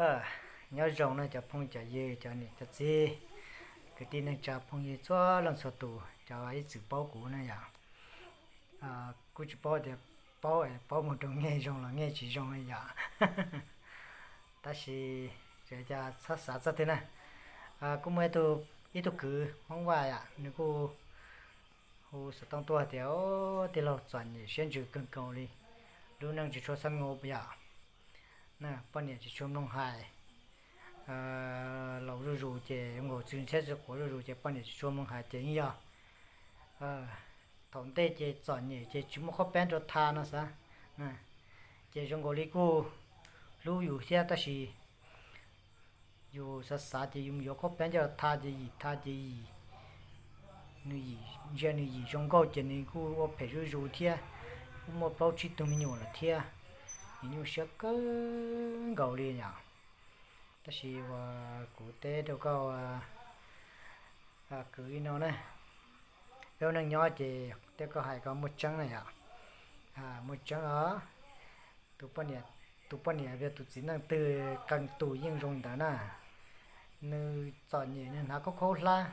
Nyob zoo na cov phooj cov ywg, cov niam cov txiv, kwv tij neej tsa phooj ywg txhua leej txhua tus, cov ib txwm paub kuv na yom. Kuj tsis paub tias paub, paub mus rau nge zoo los nge tsis zoo yom. Tab sis tsuas yog xav xav txog twg na. Kuj muaj ib tug kwv Hmoob Vaj yom, nws kuj hu xov tooj tuaj tias, tij laug, txom nyem siab ntsws kawg nkaus li, lub neej tsis tshua xab nkaus yom. Poj niam tsis tshua mloog hais, laus zuj zus ces zoo nkaus txwv ntxhiab txwv quav zuj zus ces poj niam tsis tshua mloog hais ces yeej yog thaum ntej ces txom nyem ces tsis muaj qhob peeb rau tha no xav. Ces zoo nkaus li kuj hlub yus thiab tab sis yus xav xav ces yus mus yuav qhob peeb coj los tha ces yim tha ces yim, nws yim, ntsia nws yim zoo nkauj ces nws kuj ua phem zuj zus thiab, kuj muaj plaub tsib tug me nyuam lawm thiab, nws nyuaj siab kawg nkaus li yom. Tab sis uas kuv teb rau koj kwv li no na, peb ua neej nyob ces tej koj hais ko muaj tseeb na yom, muaj tseeb os. Tus poj niam, tus poj niam yog tus txiv neej twg qee tus yeej zoo li ntawd na, nws txom nyem nws hnav khaub khaub hlab,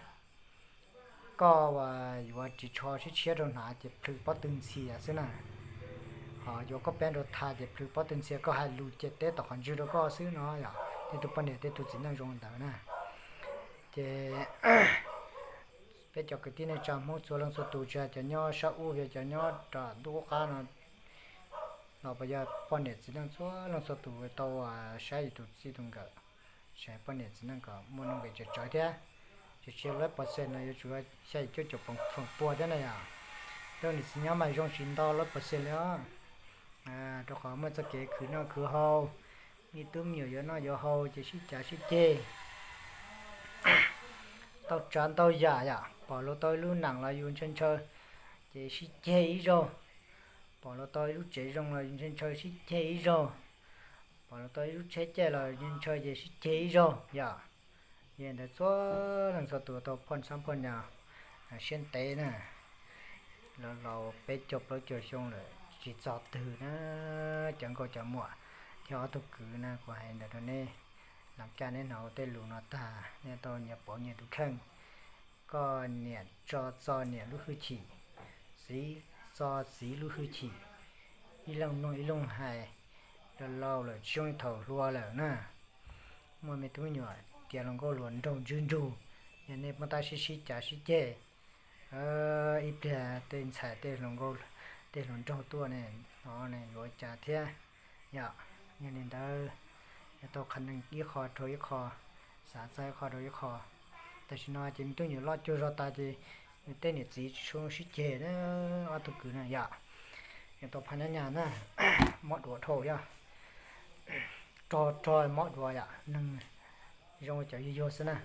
koj uas yuav ris tsho sib tshiab rau hnav ces plhws pob tw ntxhias xwb na, ho yuav koj peeb rau tha ces plhws pob tw ntxhias, koj hais lus ces teb tom qhov ntswg rau koj xwb no yom. Tej tus poj niam tej tus txiv neej zoo li ntawd na, ces peb cov kwv tij neej tsa Hmoob txhua leej txhua tus, tsis hais cov nyob sab ub, cov nyob rau ntuj qub qab no los puas yog poj niam txiv neej txhua leej txhua tus tau saib yus tus txij tus nkawm, saib poj niam txiv neej kom muaj nuj nqis tsawv tsawv thiab. Tsis tsis lawv pov xees no yuav tsum xya yim cuaj caum feem pua thiab na yom. Rau niam txiv nyob mas zoo tsis ntau lawv pov xees li os, rau qhov muaj txoj kev khwv noj khwv haus, me tub me nyuam yuav noj yuav haus ces sib cav sib ceg, tau tsav ntau yam yom. Pom luag tau ib lub nees los yus ntshaw ntshaw ces sib ceg ib zaug, pom luag tau ib lub tsev zoo los yus ntshaw ntshaw sib ceg ib zaug, pom luag tau ib lub tsheb caij los ntshaw ntshaw ces sib ceg ib zaug yom. Yog li ntawd txhua leej txhua tus tau phoj xab phoj nyas siab ntev na, los laus peb caug plaub caug xyoo lawm tsis txog twg na, cov nkauj cov muam thiab ob tug kwv na, kuv hais ntawd rau neb, los kaj neb hnov tej lus no tag neb tau nyias pauv nyias tus kheej. Koj niam tso txo niam lub hwj chim, txiv txo txiv lub hwj chim, ib leej mloog ib leej hais, los laus lawm tsis zoo li thaum hluas lawm na. Muaj me tub me nyuam tiav hluas nkauj hluas nraug ntswb ntsug, yog nej poob tab sib sib cav sib ceg, ib pliag tej ntxhais tej hluas nkauj tej hluas nraug tuaj ne, no ne yuav cas thiab. Yog, yog li ntawd, yog tau qhov neeg ib qho rau ib qho, xav txog ib qho rau ib qho. Tam sim no ces me tub me nyuam loj cuag zog tas ces tej niam txiv tsis tshua sib ceg na, ob tug kwv na yom. Yog tau phaj nyab nyas na, mob duav dhau yog, rog rog mob duav yom, neeg zoo cov yuag yuag xwb na.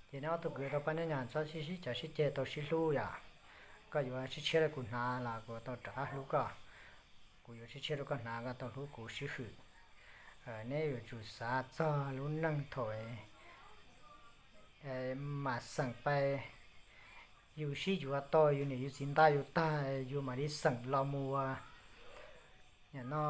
Ces neb ob tug kwv tau phaj nyab nyas txhob sib sib cav sib ceg, tau sib hlub yom. Koj yuav sib tshiab rau kuv hnav los kuv tau rov qab hlub koj, kuv yuav sib tshiab rau koj hnav koj tau hlub kuv sib hwm. Neb yuav tsum xav txog lub neej thaum mam xeem pais, yus sib yuav tau yus niam yus txiv nta yus tag, yus mam li xeem los mus ua, no,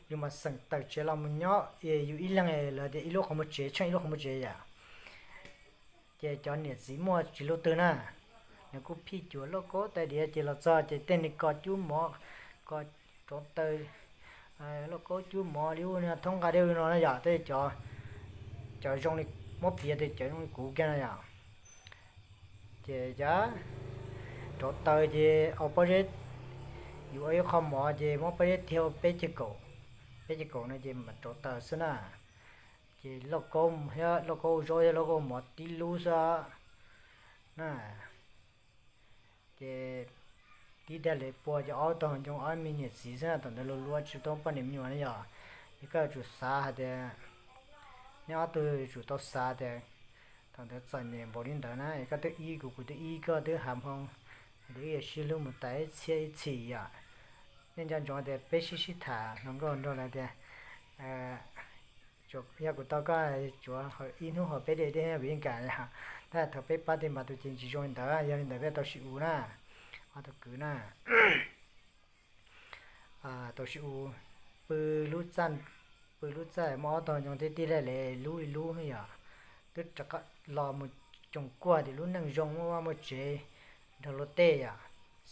yus mam xeem tawm tsev los mus nyob yus ib leeg, lawv tias ib lub qhov muag tsev tsheej ib lub qhov muag tsev yom. Ces cov niam txiv muaj tsis luaj twg na, nws kuj phij cuam lauj kaub tais diav ces los txog ces tej neeg ko cub mov, ko rauv taws, lauj kaub cub mov li ub thoob nqa dej no na yom. Tej cov zoo li muab piav tias cov zoo li kuv kiag no yom. Ces cov rauv taws ces au pob zeb, yus ua ib qho mov ces muab pob zeb tiag peb ceg kaum, peb ceg kaum no ces mam rauv taws xwb na. Ces lauj kaub thiab lauj kaub zaub thiab lauj kaub mov tib lub xwb na. Ces tib dag li pua ces ob tog ncoo ob me niam txiv xwb na, thaum ntawd luag luag tsis tau poj niam me nyuam na yom. Ces koj yuav tsum xav hais tias, neb ob tug yuav tsum tau xav tias thaum ntawd txom nyem npaum li ntawd na, koj twb ib kuv, kuv twb ib koj, twb hav hmoo, twb sib hlub mus tas ib txhiab ib txhis yom. Nej nco ntsoov tias peb sib sib tham hluas nkauj nraug lawv tias, yog kuv tau koj tsuav ib hnub haus peb dej thiab kuv yeej kam yom. Tab thaum peb pab tej npam tus ces tsis zoo li ntawd, yog li ntawd peb tau sib ua na, ob tug kwv na. Tau sib ua, pw lub txaj, pw lub txaj muaj ob tog ncoo thiab tij laug li lub ib lub yom. Twb rov qab los mus coom kuaj tias lub neej zoo muaj vaj muaj tsev nrog luag tej yom,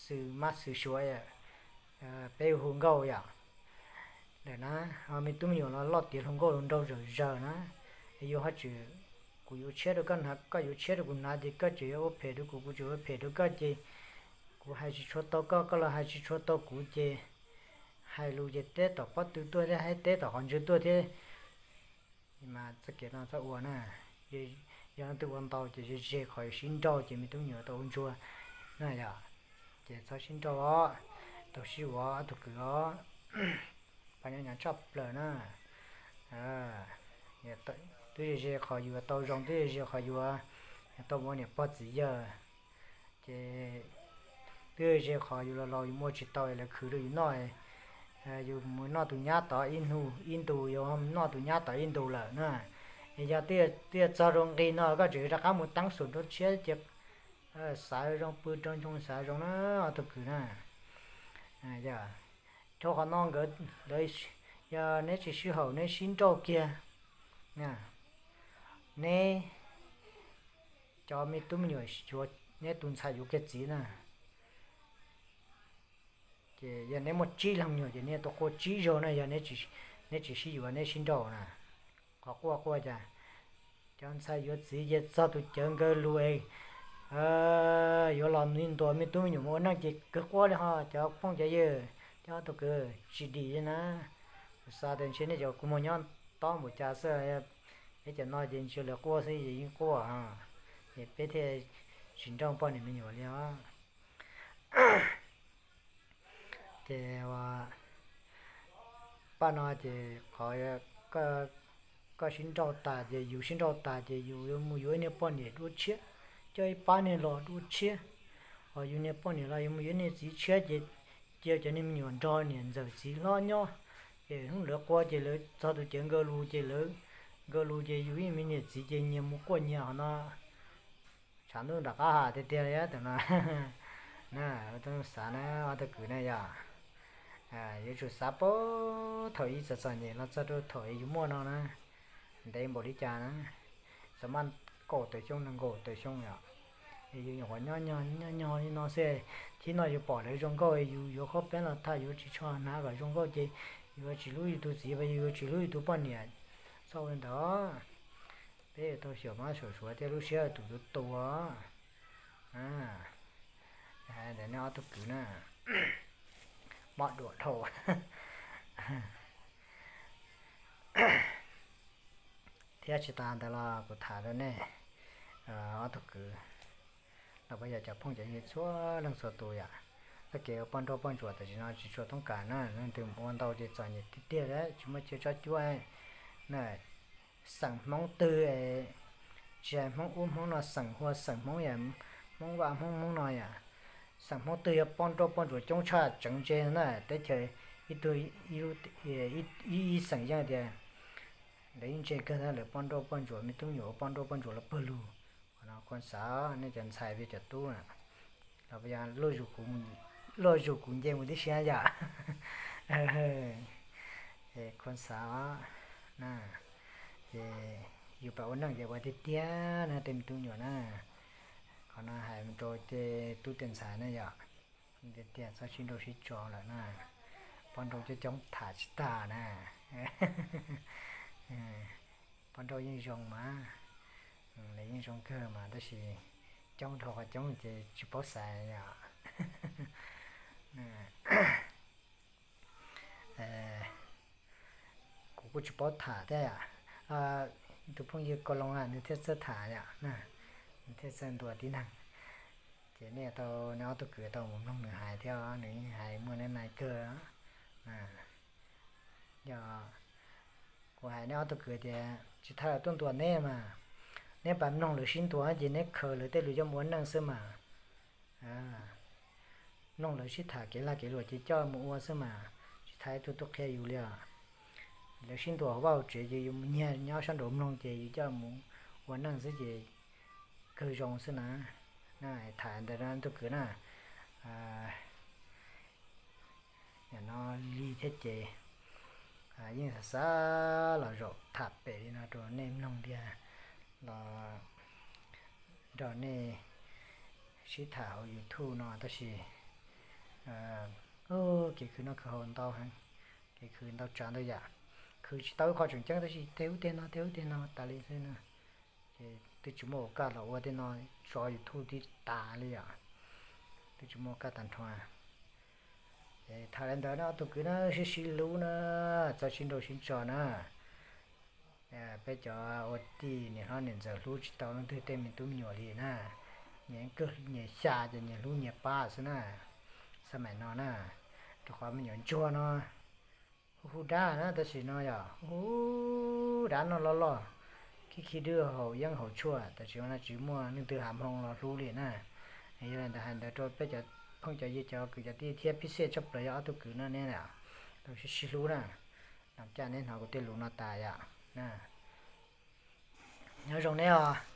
xwm mab xwm suav, peb hu nkauj yom. Lawm na, me tub me nyuam los loj tiav hluas nkauj hluas nraug zawm zaws na. Yuav haj tseem, kuv yuav tshiab rau koj hnav, koj yuav tshiab rau kuv hnav ces koj tseem yuav ua phem rau kuv, kuv tseem ua phem rau koj ces kuv hais tsis tshua tau koj, koj los hais tsis tshua tau kuv ces hais lus ces teb tom pob tw tuaj thiab, hais teb tom qhov ntswg tuaj thiab. Mas txoj kev no txhob ua na. Yog leej twg ua ntau ces ze ze qhov yuav sib nrauj ces me tub me nyuam tau ua ntsuag na yom. Ces txhob sib nrauj os, tau sib ua ob tug kwv os. Pab nyob nyob tshaj plaws na. Twb ze ze qhov yus tau zoo, twb ze ze qhov yus tau ua niam pog txiv yawg, ces twb ze qhov yus los laus yus muaj tsis tau lawv khwv rau yus noj, yus mus noj tus nyab tod ib hnub ib ntus, yus noj tus nyab tod ib ntus lawm na. Yog twb yog txog rau nqi no koj tseem rov qab mus teeb xum nrau tshiab ces xav zoo pw rau ntsoog xav zoo na, ob tug kwv na. Yog rau qhov no nkawd, lawv, yog neb tsis sib haum neb sib nrauj kiag, neb cov me tub me nyuam, neb tus ntxhais yuav kiag txiv na. Ces yog neb muaj tsib leeg me nyuam ces neb tau quaj tsib zaug na, yog neb tsis sib yuav neb sib nrauj na. Qhov quaj quaj cas cov ntxhais yuav txiv ces txog tus cawv nkawd lus es yuav los ntuas me tub me nyuam mus ua neej ces kawg quaj li ho cov phooj cov ywg, cov ob tug kwv tsis dim li na. Kuv xav tias ntshe nej cov kua muag nyob tob npaum cas xwb, peb cov no ces ntshe lawv quaj xwb ces yeej quaj, ces peb thiaj tsis nrauj poj niam me nyuam li os. Ces paj no ces qhov koj sib nrauj tas ces yus sib nrauj tas ces yus yuav mus yuav ib niag poj niam dua tshiab, coj ib pab niag los dua tshiab, hos yus niag poj niam los yuav mus yuav niag txiv tshiab ces cia cov niag me nyuam nrog niam ntxawm txiv hlob nyob. Ces hnub lawv quaj ces lawv txog tus cawv nkawd lus ces lawv, nkawd lus ces yus ib me niam txiv ces nyias mus quaj nyias hov no. Tshav ntuj nram qab ha tiag tiag li tus no. Na, ua tau xav na, ob tug kwv na yog, yuav tsum xav puag thaum ib txom txom nyem los txog rau thaum yus muaj no na, ntev npaum li cas na, txog maj kaum tawm xyoo nees nkaum tawm xyoo yom. Yus nyuam qhuav nyob nyob nyob li no xwb, thib no yus pom lawv zoo nkauj yus yuav khaub peeb los tham yuav tsis tshua hnav kom zoo nkauj ces yus yuav tsis hlub yus tus txiv, yus yuav tsis hlub yus tus poj niam. Txhob ua li ntawd, peb yuav tau xyaum mab xyaum suav thiab lub siab tus yuav tu. Hais ntawm nej ob tug kwv na, mob dua dhau. Thiab tsis tas ntawd los kuv tham rau nej ob tug kwv los puas yog cov phooj cov ywg txhua leej txhua tus yom. Txoj kev ua poj nrauj poj ntsuam tam sim no tsis tshua toob kas na, leej twg mus ua ntau ces txom nyem tiag tiag li, tsis muaj chaw tsob cuab na. Xeem Hmoob twg, tsis hais Hmoob ub Hmoob no, xeem Hua xeem Hmoob yom, Hmoob Vaj Hmoob Hmoob no yom, xeem Hmoob twg yog poj nrauj poj ntsuam coob tshaj tseem ntse na, teb chaws ib tug ib ib xeem yeej tias lawv ib ntse kawg ntag, lawv poj nrauj poj ntsuam, me tub me nyuam ua poj nrauj poj ntsuam los pawg lug. Qhov no khuv xav nej cov ntxhais peb cov tub na, los yog luaj zus kuv nce mus tib si yom. Khuv xav na, ces yus pab ua neej ces ua tiag tiag na tej me tub nyuam na. Qhov no hais rau tej tub tej ntxhais na yom, tiag tiag txhob sib nrauj sib tso lawm na. Poj nrauj coob coob tham tsis tag na. Poj nrauj yeej zoo mas, lawv yeej zoo kawg mas tab sis coob dhau qhov coob ces tsis paub xaiv yom. Kuv kuj tsis paub tham thiab yom. Tus phooj ywg Kaus Loos nws thiaj txawj tham yom, nws thiaj txawj ntuas tib neeg. Ces nej tau, nej ob tug kwv tau mus mloog nws hais thiab, nws yeej hais muaj nai kawg. Yog kuv hais nej ob tug kwv tias tsis tas lawv tuaj ntuas neb mas, neb pab mloog lawv sib ntuas ces neb khaws lawv tej lus coj mus ua neej xwb mas. Mloog lawv sib tham kev lag kev luam ces coj mus ua xwb mas, tsis tas ib tug tuaj qhia yus li os. Lawv sib ntuas hauv vaj hauv tsev ces yus mus nyiag nyob sab nraud mloog ces yus coj mus ua neej xwb ces kawg zoo xwb na. Tham ntawm no tus kwv na, no li thiab ces yeej xav xav los zaum tham pem li no rau nej mloog thiab los nrog nej sib tham hauv YouTube no tab sis kev khwv noj khwv haus ntau heev, kev khwv ntau tsav ntau yam, khwv tsis tau ib qho tseem ceeb tab sis tej ub tej no tej ub tej no tas li xwb na. Ces twb tsis muaj ua kaj los ua tej no, tso YouTube tib tas li os, twb tsis muaj ua kaj tag nrho. Ces tham li ntawd no ob tug kwv no sib sib hlub na, txawj sib nrauj sib tso na. Peb cov ua tij niam hlob niam ntxawm hlub tsis tau leej twg tej me tub me nyuam li na, nyias kawg nyias xya ces nyias hlub nyias pab xwb na. Xab maim no na, rau qhov me nyuam ntsuag no hu hu dab na, tab sis no yog hu dab noj loj loj, khib khib dwb haus yeeb haus tshuaj, tab sis no tsis muaj leej twg hav hmoo los hlub li na. Yog li ntawd hais ntawd rau peb cov phooj cov ywg cov kwv cov tij thiab pib xiaj tshaj plaws yog ob tug kwv no ne, tau sib sib hlub na. Nov caj neb hnov kuv tej lus no tas yom. Nyob zoo neb os.